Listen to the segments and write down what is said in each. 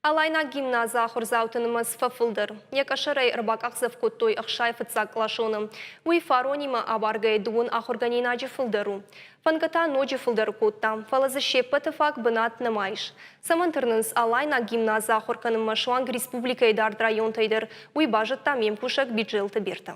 Алайнаг гимназы ахуырдзауты нымӕц фӕфылдӕр. Йӕ къӕсӕрӕй ӕрбакъахдзӕф кодтой 60 фыццагкъласоны. Уый фаронимӕ абаргӕйӕ дыууын ахуыргӕнинаджы фылдӕр у. Фӕндгӕ та ноджы фылдӕр кодта, фӕлӕ дзы се ппӕты фаг бынат нӕма ис. Цӕмӕн тырнынц Алайнаг гимназы ахуыр кӕнынмӕ суанг республикӕйы дард районтӕй дӕр, уый базыдта ме мкусӕг Биджелты Бертӕ.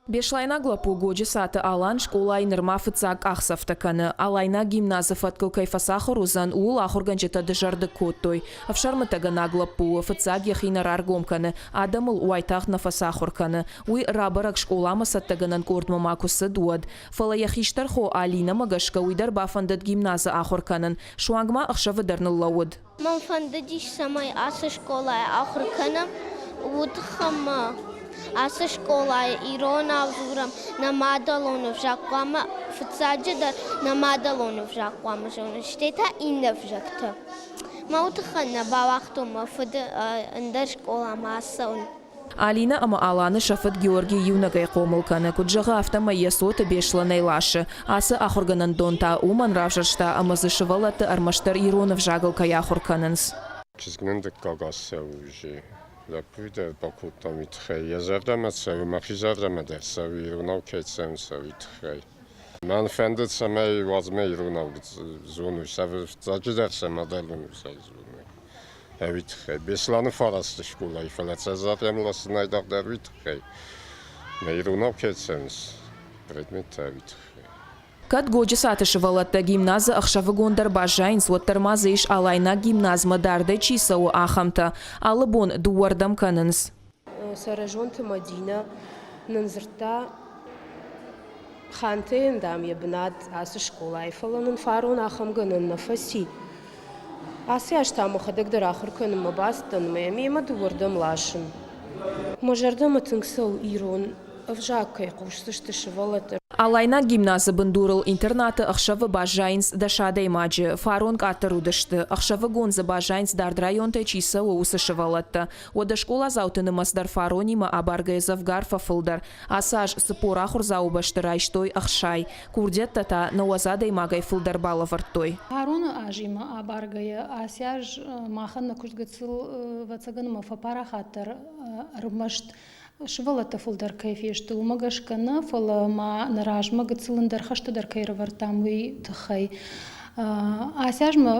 Беслӕйнаг лӕппу Годжысаты Алан скъолайы нырма фыццаг къахдзӕфтӕ кӕны. Алайнаг гимназы фӕткыл кӕй фӕцахуыр уыдзӕн, ууыл ахуыргӕнджытӕ дызӕрдыг кодтой. Ӕфсӕрмытӕгӕнаг лӕппу у, фыццаг йӕхи нӕ раргом кӕны, адӕмыл уайтагъд нӕ фӕцахуыр кӕны. Уый рабӕрӕг скъоламӕ цӕттӕгӕнӕн къордмӕ ма куы цыд, уӕд. Фӕлӕ йӕ хистӕр хо Алинӕмӕ гӕсгӕ уый дӕр бафӕндыд гимназы ахуыр кӕнын. Суанг ма ӕхсӕвы дӕр ныллӕууыд. Мӕн фӕндыдис, цӕмӕй ацы скъолайы ахуыр кӕнӕм, уый тыххӕй ма ацы скъолайы иронау дзурӕм, нӕ мадӕлон ӕвзаг хъуамӕ фыццаджыдӕр нӕ мадӕлон ӕвзаг хъуамӕ зонӕм, стӕй та иннӕ ӕвзӕгтӕ. Мӕ уый тыххӕй нӕ бауагътон мӕ фыды ӕндӕр скъоламӕ ацӕуын. Алинӕ ӕмӕ Аланы сӕ фыд Георги иунӕгӕй хъомыл кӕны. Куыд зӕгъы, афтӕмӕй йӕ цоты Беслӕнӕй ласы. Ацы ахуыргӕнӕндон та уымӕн равзӕрста, ӕмӕ дзы сывӕллӕтты ӕрмӕстдӕр ирон ӕвзагыл кӕй ахуыр кӕнынц. Чызг нын дыккаг аз цӕуы уже. Лӕппуйы дӕр бакодтам уый тыххӕй. Йӕ зӕрдӕмӕ цӕуы, мӕхи зӕрдӕмӕ дӕр цӕуы, иронау кӕй цӕуынц, уый тыххӕй. Мӕн фӕнды, цӕмӕй уадзмӕ иронау зоной, фыццаджыдӕр сӕ мадӕлон ӕвзаг зоной. Уый тыххӕй. Беслӕны фарасты скъолайы, фӕлӕ Цӕзатӕм ласын айдагъдӕр уый тыххӕй. Мӕ иронау кӕй цӕуынц, предметтӕ уый тыххӕй. Кӕд Годжысаты сывӕллӕттӕ гимназы ӕхсӕвыгон дӕр баззайынц, уӕддӕр ма дзы ис Алайнаг гимназмӕ дардӕй чи цӕуы, ахӕмтӕ. Алы бон дыууӕрдӕм кӕнынц. Цӕрӕзонты Мадинӕ нын дзырдта, Хантейӕн, дам, йӕ бынат ацы скъолайы, фӕлӕ нын фарон ахӕм гӕнӕн нӕ фӕци. Ацы аз та мӕхӕдӕг дӕр ахуыр кӕнынмӕ бацыдтӕн ӕмӕ йӕ мемӕ дыууӕрдӕм ласын. Мӕ зӕрдӕмӕ тынг цӕуы ирон ӕвзаг кӕй хъусдзысты сывӕллӕттӕ. Алайнаг гимназы бындурыл интернаты ӕхсӕвы баззайынц дӕс адӕймаджы. Фарон къаддӕр уыдысты. Ӕхсӕвыгон дзы баззайынц дард районтӕй чи цӕуы, уыцы сывӕллӕттӕ. Уӕдӕ скъоладзауты нымӕц дӕр фаронимӕ абаргӕйӕ дзӕвгар фӕфылдӕр. Ацы аз 40 ахуырдзауы бӕсты райстой 60. Курдиӕттӕ та 90 адӕймагӕй фылдӕр балӕвӕрдтой. Фароны азимӕ абаргӕйӕ ацы аз махӕн нӕ куыст гыццыл, ӕвӕццӕгӕн, ӕмӕ фӕпарахатдӕр ӕрмӕст сывӕллӕттӕ фылдӕр кӕй фесты, уымӕ гӕсгӕ нӕ, фӕлӕ ма нӕ размӕ гыццыл ӕндӕр хӕстӕ дӕр кӕй ӕрӕвӕрдтам, уый тыххӕй. Ацы аз мӕ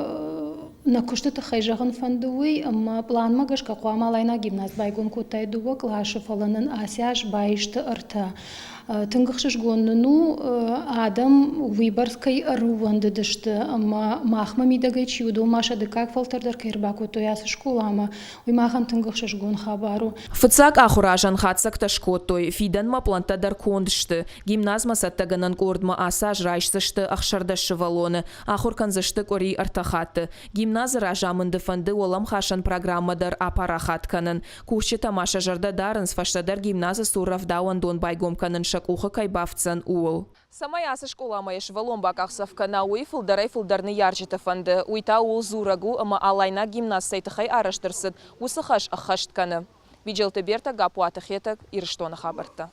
нӕ куысты тыххӕй зӕгъын фӕнды уый, ӕмӕ пъланмӕ гӕсгӕ хъуамӕ Алайнаг гимназ байгом кодтаид дыууӕ къласы, фӕлӕ нын ацы аз баисты ӕртӕ. Тынг ӕхсызгон нын у, адӕм уыйбӕрц кӕй ӕрыууӕндыдысты ӕмӕ махмӕ мидӕгӕй чи уыд, уым ма сӕ дыккаг фӕлтӕр дӕр кӕй ӕрбакодтой ацы скъоламӕ, уый махӕн тынг ӕхсызгон хабар у. Фыццаг ахуыразӕн хатдзӕгтӕ скодтой, фидӕнмӕ пълӕнттӕ дӕр конд сты. Гимназмӕ цӕттӕгӕнӕн къордмӕ ацы аз райсдзысты 16 сывӕллоны, ахуыр кӕндзысты къуыри ӕртӕ хатты. Гимназы разамынды фӕнды уӕлӕмхасӕн программӕ дӕр апарахат кӕнын. Кусджытӕ ма сӕ зӕрдӕ дарынц, фӕстӕдӕр гимназы цур рӕвдауӕндон байгом кӕнын сӕ къухы кӕй бафтдзӕн, ууыл. Цӕмӕй ацы скъоламӕ йӕ сывӕллон бакъахдзӕф кӕна, уый фылдӕрӕй-фылдӕр ныййарджыты фӕнды. Уый та ууыл дзурӕг у, ӕмӕ Алайнаг гимназ цӕй тыххӕй арӕзт ӕрцыд, уыцы хӕс ӕххӕст кӕны. Биджелты Бертӕ, Гаппуаты Хетӕг, Ирыстоны хабӕрттӕ.